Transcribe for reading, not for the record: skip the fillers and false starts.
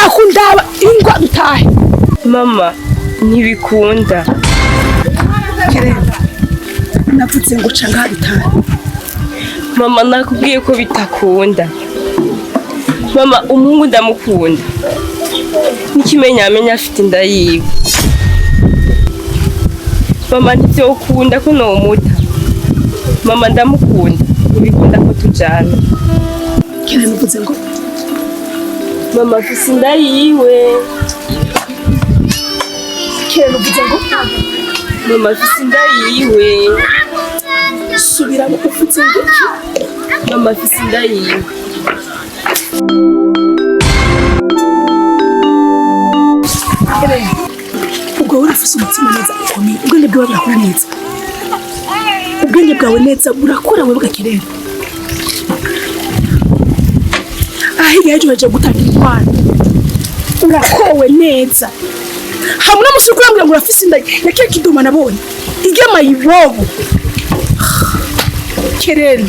Sinshaka kundaba ingwa, dutahe. Mama, ntibikunda. Kerera, navuze ngo ca ngaha dutahe. Mama, nakubwiye ko bitakunda. Mama, umuhungu ndamukunda, n'ikimenyamenya afite inda yiwe. Mama, ntivyokunda ko nomuta. Mama, ndamukunda, ntibikunda ko tujana. Kerera, navuze ngo Mama, afise inda yiwe. Kerera, navuze ngo Mama, afise inda yiwe. Subiramo, uvuze ngo iki? Mama, afise inda yiwe. Kerera, ubwo wowe urafise umutima neza ukomeye, ubwenge bwawe burakora neza, ubwenge bwawe neza burakora wewe. Kerera, ahiga ejo baje gutanga intwaro, urakowe neza hamwe n'umusore urambwira ngo urafise inda ya kiya kiduma nabonye igema ibobo. Kerera.